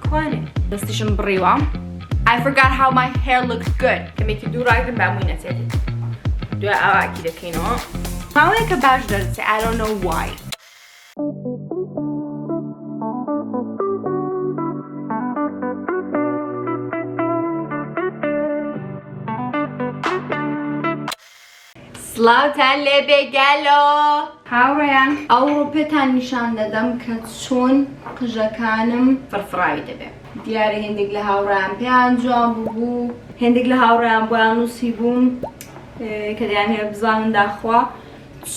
کوانێ دەستیشم بڕیوە I forgot how my hair looks good. کەمێکی دوو ڕاگرم با مووی نەچێت. دوای ئاواکی دەکەینەوە. ماوەیەکە باش دەرچێ I don't know why. سڵاوتان لێبێ گەلۆ. هاوڕێیان ئەوڕۆ پێتان نیشان دەدەم کە چۆن قژەکانم فڕفڕاوی دەبێ. دیارە هێندێک لە هاوڕێیان پێیان جوان بووبوو، هێندێک لە هاوڕێیان بۆیان نووسیبووم کە دەیانهەوێ بزانن داخوا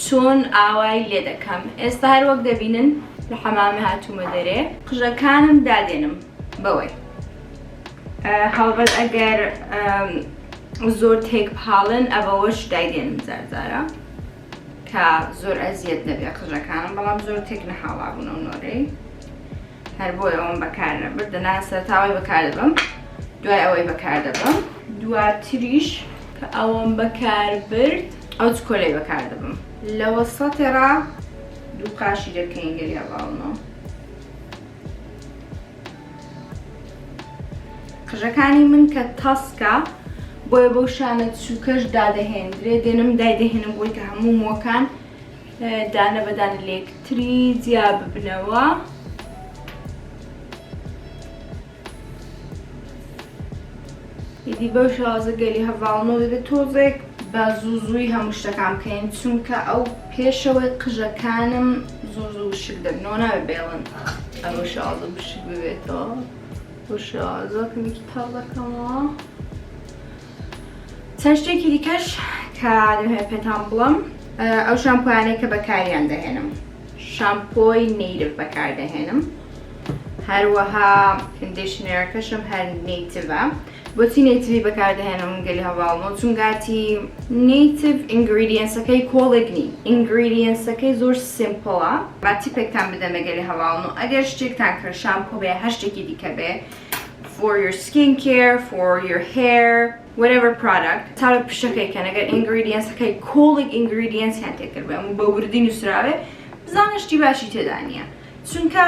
چۆن ئاوای لێ دەکەم. ئێستا هەر وەک دەبینن لە حەمامێ هاتوومە دەرێ قژەکانم دادێنم بەوەی هەڵبەت ئەگەر زۆر تێک پاڵن ئەبەوەش دایدێنم جارجارە کە زۆر ئەزیەت نەبێ قژەکانم بەڵام زۆر تێک نەحاڵابوونەوە نۆرەی هەر بۆیە ئەوم بەکار نەبرد دەنا سەرتاوەی بەکار دەبم دوای ئەوەی بەکار دەبم دواتریش کە ئەوەم بەکار برد ئەو چکۆلەی بەکار دەبم لە وەسەتێڕا دوو قاشی دەکەین گەلیا باڵنەوە قژەکانی من کە تەسکە بۆیە بەو شانە چووکەش دادەهێندرێ دێنم دایدەهێنم بۆی کە هەموو مووەکان دانە بە دانە لێکتری جیا ببنەوە. ئیدی بەو شێوازە گەلی هەڤاڵنۆ دەبێت تۆزێک بە زوو زووی هەموو شتەکان بکەین چونکە ئەو پێشەوەی قژەکانم زوو زوو وشک دەبنەوە نابێت بێڵن ئەو شێوازە وشک ببێتەوە بەو شێوازە کەمێکی تەڕ دەکەمەوە. چەند شتێکی دیکەش کە دەمەوێت پێتان بڵێم ئەو شامپۆیانەی کە بەکاریان دەهێنم شامپۆی Native بەکاردەهێنم هەروەها conditioner ەکەشم هەر Native ە بۆچی Native ی بەکاردەهێنم گەلی هەواڵمە چونگاتی Native ingredients ەکەی کۆڵێک نی ingredients ەکەی زۆر simple ە با tip ێکتان بدەمە گەلی هەواڵن و ئەگەر شتێکتان کرد شامپۆ بێ هەر شتێکی دیکە بێ for your skin care for your hair whatever product چاو لە پشتەکەی کەن ئەگەر ingredients ەکەی کۆڵێک ingredients یان تێکردبێ و بە وردی نووسراوێ بزانە شتی باشی تێدا نییە چونکە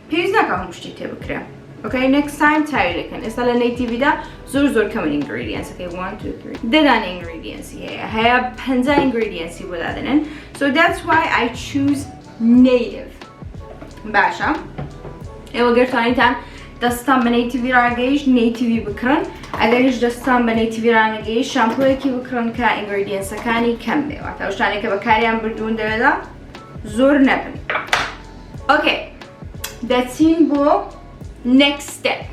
پێویست ناکە هەموو شتی تێ بکرێ okay next time چاوی لەکەن ئێستا لە Native یدا زۆر زۆر کەمن ingredients ەکەی 1 2 3 دەدان ingredients ی هەیە هەیە 50 ingredients ی بۆ دادەنێن so that's why I choose Native باشە ئێوە گەر توانیتان دەستان بە Native ی ڕاگەیشت Native ی بکڕن ئەگەریش دەستان بە Native ی ڕانەگەیشت شامپۆیەکی بکڕن کە ingredients ەکانی کەم بێ واتە ئەو شتانەی کە بەکاریان بردوون دەوێدا زۆر نەبن okay دەچین بۆ next step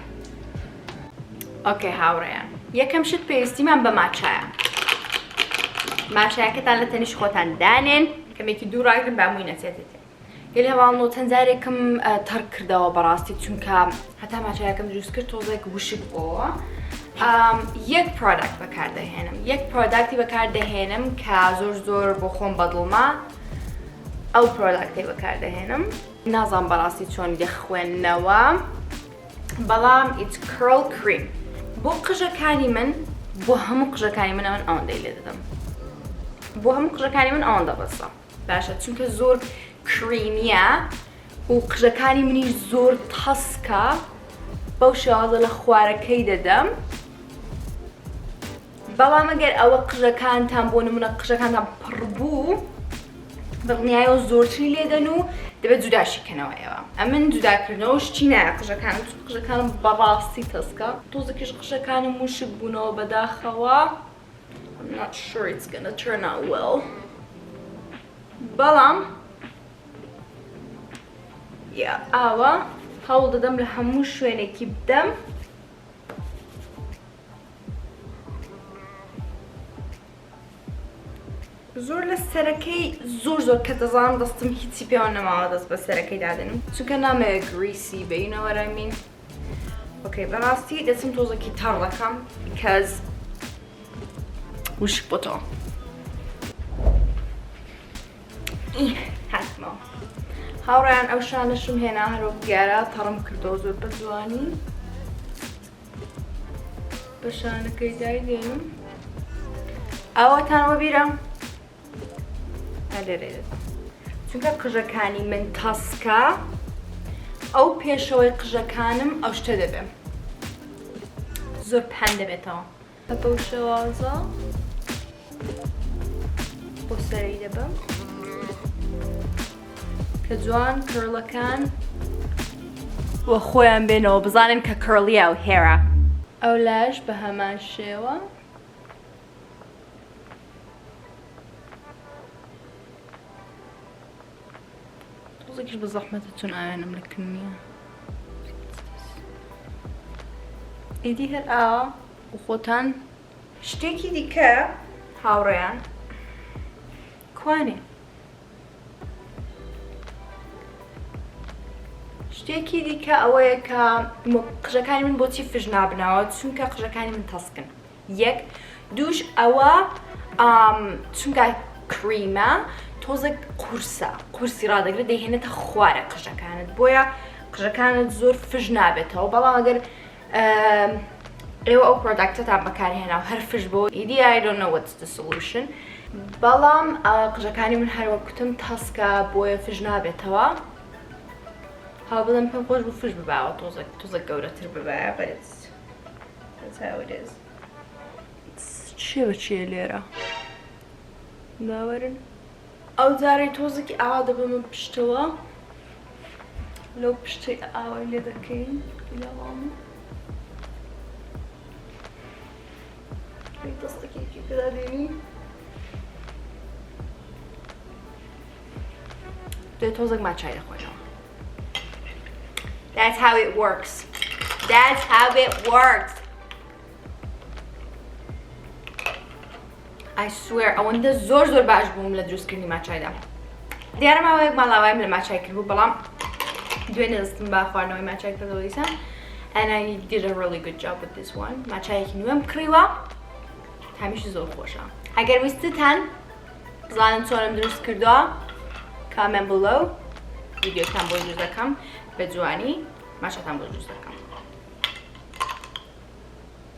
okay هاوڕێیان یەکەم شت پێویستیمان بە ماچایە ماچایەکەتان لە تەنیش خۆتان دانێن کەمێکی دوو ڕاگرن با مووی نەچێتە تێ گەلی هەواڵ و چەند جارێکم تەڕ کردەوە بەڕاستی چونکە هەتا ماچایەکەم دروست کرد تۆزێک وشک بۆوە یەک product بەکاردەهێنم یەک product ی بەکاردەهێنم کە زۆر زۆر بۆ خۆم بەدڵمە ئەو product ەی بەکاردەهێنم نازان بەڕاستی چۆن دەخوێننەوە بەڵام it's curl cream بۆ قژەکانی من بۆ هەموو قژەکانی من ئەمن ئەوەندەی لێ دەدەم بۆ هەموو قژەکانی من ئەوەندە بەسە باشە چونکە زۆر creamy یە و قژەکانی منیش زۆر تەسکە بەو شێوازە لە خوارەکەی دەدەم بەڵام ئەگەر ئەوە قژەکانتان بۆ نمونە قژەکانتان پڕ بوو دڵنیایەوە زۆرتری لێدەن و دەبێت جوداشی کەنەوە ئێوە ئەمن جوداکردنەوە شتی نایە قژەکانم چون قژەکانم بەڕاستی تەسکە تۆزێکیش قژەکانم وشک بوونەوە بەداخەوە I'm not sure it's gonna turn out well بەڵام یا ئاوا هەوڵ دەدەم لە هەموو شوێنێکی بدەم زۆر لە سەرەکەی زۆر زۆر کە دەزانم دەستم هیچی پێوە نەماوە دەست بە سەرەکەی دادەنم چونکە نامەوێت greasy بێ you know what I mean okay بەڕاستی دەچم تۆزێکی تەڕ دەکەم because وشک بۆتەوە هاتمەوە هاوڕیان ئەو شانەشم هێنا هەرۆک دیارە تەڕم کردەوە زۆر بە جوانی بە شانەکەی دای دێنم ئەوەتان وەبیرە لێرە چونکە قژەکانی من تەسکە. ئەو پێشەوەی قژەکانم ئەو شتە دەبێ زۆر پان دەبێتەوە بەو شێوازە بۆ سەری دەبم کە جوان curl ەکان وە خۆیان بێنەوە بزانن کە curly ە و hair ە. ئەو لاش بە هەمان شێوە. تۆزێکیش بە زەحمەتە چون ئاوێنم لە کن نییە. ئیدی هەر ئاوا و خۆتان. شتێکی دیکە هاوڕێیان کوانێ؟ شتێکی دیکە ئەوەیە کە قژەکانی من بۆچی فش نابنەوە چونکە قژەکانی من تەسکن یەک دووش ئەوە چونکە کریمە تۆزێک قورسە قورسی ڕادەگرێت دەیهێنێتە خوارە قژەکانت بۆیە قژەکانت زۆر فش نابێتەوە بەڵام ئەگەر ئێوە ئەو product ەتان بەکارهێنا و هەر فش بۆ ئیدی I don't know what's the solution بەڵام قژەکانی من هەروە کوتم تەسکە بۆیە فش نابێتەوە هاوڵم پێم خۆش بوو فش بباوە تۆزێک تۆزێک گەورەتر ببایە but it's that's how it is چێ بە چێ لێرە باوەرن ئەو جارەی تۆزێکی ئاوا دەبەمە پشتەوە لەو پشتەی ئاوای لێ دەکەین لەوام دەستەکێکی پێدا دێنی دوێ تۆزێک ماچای دەخۆینەوە That's how it works. That's how it works. I swear ئەوەندە زۆر زۆر باش بووم لە دروستکردنی ماچایدا دیارە ماوەیەک ماڵاوایم لە ماچای کردبوو بەڵام دوێنێ دەستم بە خواردنەوەی ماچای کردەوە دیسان and I did a really good job with this one ماچایەکی نوێم کڕیوە تامیشی زۆر خۆشە ئەگەر ویستتان بزانن چۆنم دروست کردووە comment below ڤیدیۆکان بۆ دروست دەکەم بە جوانی ماچاتان بۆ دروست دەکەم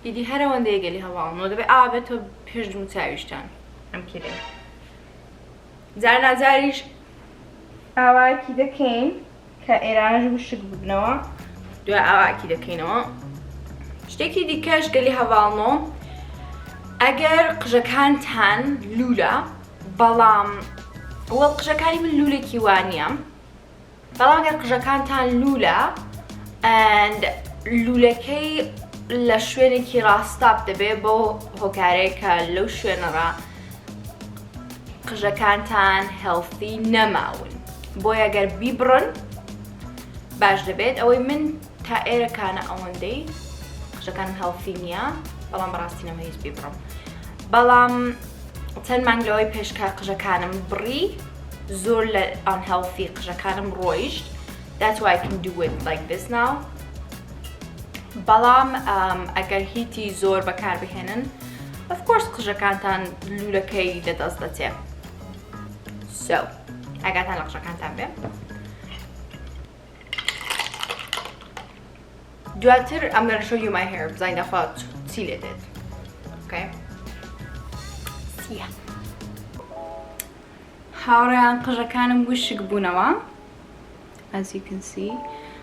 ئیدی هەر ئەوەندەیە گەلی هەواڵنەوە دەبێ ئاوا بێتەوە پێش دم و چاویشتان ئەم کیرێ جار ناجاریش ئاواکی دەکەین کە ئێرانەش وشک ببنەوە دوای ئاواکی دەکەینەوە شتێکی دیکەش گەلی هەواڵنۆ ئەگەر قژەکانتان لولە بەڵام وە قژەکانی من لولێکی وانە بەڵام گەر قژەکانتان لولە and لولەکەی لە شوێنێکی ڕاستاپ دەبێ بۆ هۆکارێک کە لەو شوێنەڕا قژەکانتان healthy نەماون بۆیە گەر بیبڕن باش دەبێت ئەوەی من تا ئێرەکانە ئەوەندەی قژەکانم healthy نییە بەڵام بەڕاستی نەمە هیچ بیبڕم بەڵام چەند مانگ لەوەی پێشکە قژەکانم بڕی زۆر لە unhealthy قژەکانم ڕۆیشت that's why I can do it like this now بەڵام ئەگەر heat ی زۆر بەکاربهێنن of course قژەکانتان لولەکەی لەدەست دەچێ so ئاگاتان لە قژەکانتان بێ دواتر I'm gonna show you my hair بزانین داخوا چی لێ دێت okay see ya هاوڕێیان قژەکانم وشک بوونەوە as you can see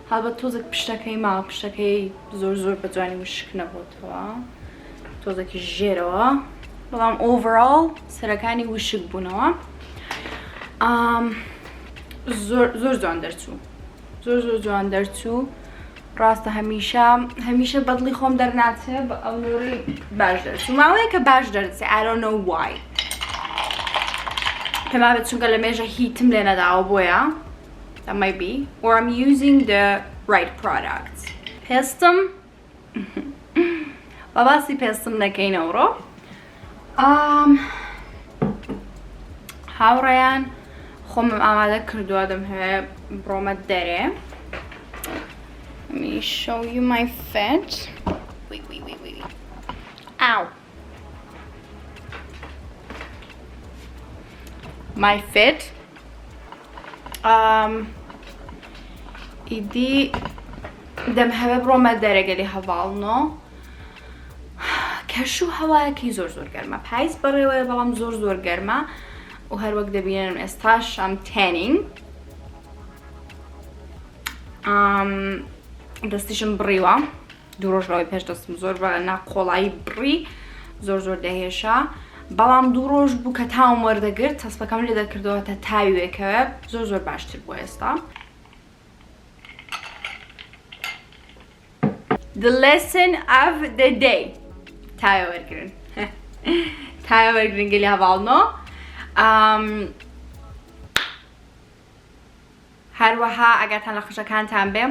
هەڵبەت تۆزێک پشتەکەی ماوە پشتەکەی زۆر زۆر بە جوانی وشک نەبووتەوە تۆزێکی ژێرەوە بەڵام overall سەرەکانی وشک بوونەوە زۆر زۆر جوان دەرچوو زۆر زۆر جوان دەرچوو ڕاستە هەمیشە هەمیشە بەدڵی خۆم دەرناچێ بە ئەو نۆری باش دەرچوو ماوەیەکە باش دەرچێ I don't know why پێمابێت چونکە لە مێژە heat م لێ نەداوە بۆیە that might be or I'm using the right products پێستم با باسی پێستم نەکەین ئەوڕۆ هاوڕێیان خۆمم ئامادە کردووە دەمهەوێ بڕۆمە دەرێ Let me show you my fit. Wait, wait, wait, wait. Ow. My fit. Um, ئیدی دەمهەوێ بڕۆمە دەرەگەلی هەواڵنۆ کەش و هەوایەکی زۆر زۆر گەرمە پایز بەڕێوەیە بەڵام زۆر زۆر گەرمە و هەروەک دەبینن ئێستاش I'm tanning. دەستیشم بڕیوە دوو ڕۆژ لەوەی پێش دەستم زۆر بە ناقۆڵایی بڕی زۆر زۆر دەهێشا بەڵام دوو ڕۆژ بوو کە تاوم وەردەگرت چەسپەکەم لێ دەکردەوە تا تاوێکەوە زۆر زۆر باشتر بوو ئێستا. The lesson of the day تاوێ وەرگرن تاوێ وەرگرن گەلی هەواڵنۆ هەروەها ئەگەرتان لە قژەکانتان بێ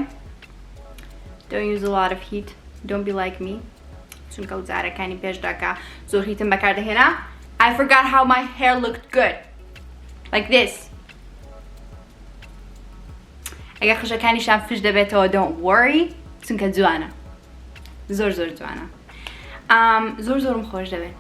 don't use a lot of heat don't be like me چونکە ئەو جارەکانی پێشدا کە زۆر heat م بەکاردەهێنا I forgot how my hair looked good like this ئەگەر قژەکانیشان فش دەبێتەوە don't worry چونکە جوانە زۆر زۆر جوانە زۆر زۆرم خۆش دەوێت.